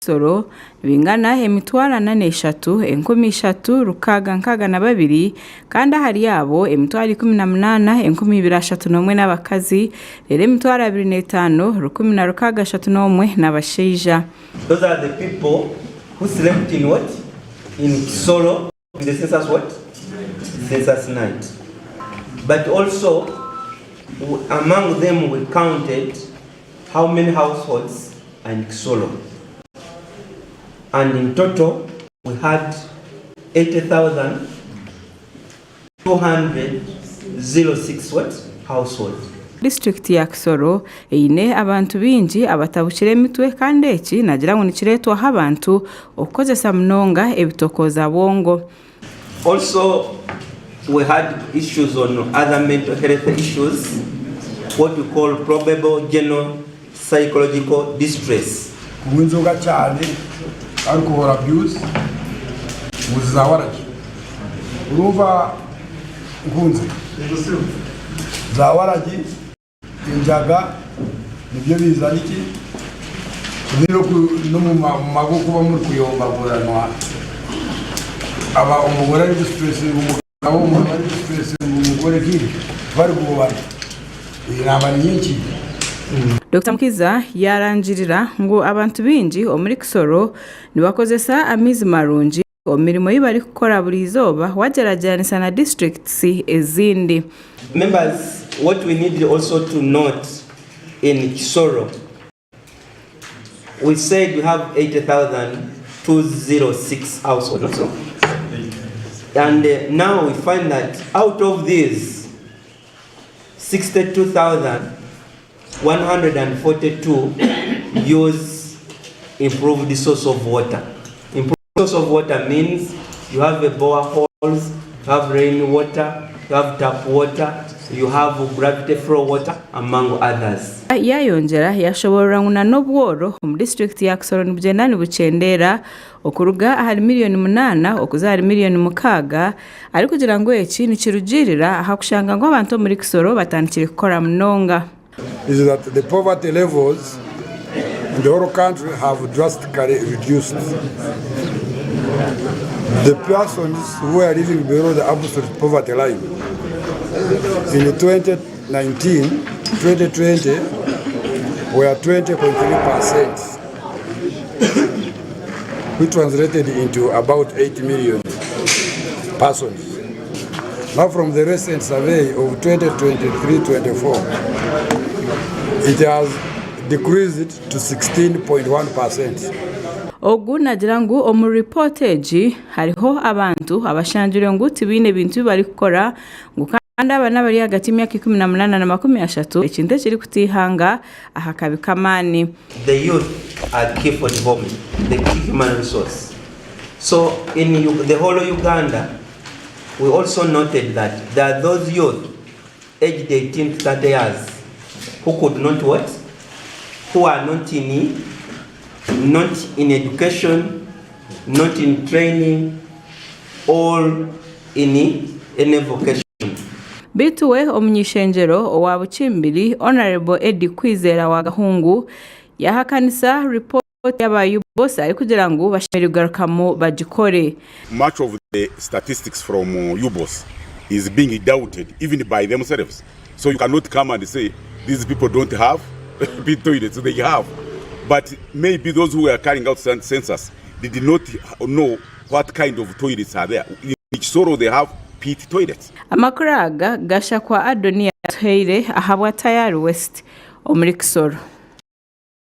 Kisoro nibingana emitwaro ana n'eshatu, 3,662 kandi ahari abo 18,031 n'abakazi reero 25,163 n'abashaija. Those are the people who slept in what? In Kisoro in the census what? Census night. But also among them we counted how many households are in Kisoro. And in total we had 80,206 what? Households. Disiturikiti ya Kisoro eine abantu baingi abatabukire emitwe kandi eki nagira ngu nikireetwaho abantu okukozesa munonga ebitokooza bwongo. Also we had issues on other mental health issues, what we call probable general psychological distress. Kunywa enzoga cyane, alcohol abuse, ngu za waragi. Urumva nkunze za waragi, enjaga nibyo bizana iki n'omu mago kuba muri kuyombaguranwa aba omugore ari gusitresinga omugabo, omugabo ari gusitresinga omugore nk'ibyo barigobana. Enamba ni nyingi. Dokita Mukiza yaarangirira ngu abantu baingi omuri Kisoro nibakozesa amaizi marungi omu mirimo ei barikukora buri izooba wagyeragyeranisa na disiturikiti ezindi. Members, what we need also to note in Kisoro, we said we have 80,206 households, not so? And now we find that out of these, 62,142 use improved source of water. Improved source of water means you have a boreholes, you have rain water, you have tap water, you have gravity flow water, among others. Yayongyera yashoborora ngu na n'obworo omu disiturikiti ya Kisoro nibugyenda nibukyendeera okuruga ahari miriyoni munaana okuza ahari miriyoni mukaaga arikugira ngu eki nikirugiirira aha kushanga ngu abantu omuri Kisoro batandikire kukora munonga. Is that the poverty levels in the whole country have drastically reduced. The persons who are living below the absolute poverty line in 2019, 2020 were 20.3%, which translated into about 8 million persons. Now from the recent survey of 2023-24, it has decreased to 16.1%. Ogu naagira ngu omu ripoota egi hariho abantu abashangirwe ngu tibaine bintu bi barikukora ngu kandi aba n'abari ahagati y'emyaka 18 na 30 ekintu ekirikuta eihanga aha kabi k'amaani. The youth are key for development, the key human resource. So in the whole of Uganda, we also noted that there are those youth aged 18 to 30 years who could not what? Who are not in education, not in training, or in any vocation. Beitu we omuny'ishengyero owa Bukimbiri, Honourable Eddie Kwizera wa Gahungu yahakanisa ripooti y'aba UBOS arikugira ngu bashemereire kugarukamu bagikore. Much of the statistics from UBOS is being doubted even by themselves. So you cannot come and say these people don't have pit toilets. They have. But maybe those who were carrying out census did not know what kind of toilets are there. In Kisoro they have pit toilets. Amakuru aga gashakwa Adonia Atuhaire ahabwa Tayari West omuri Kisoro.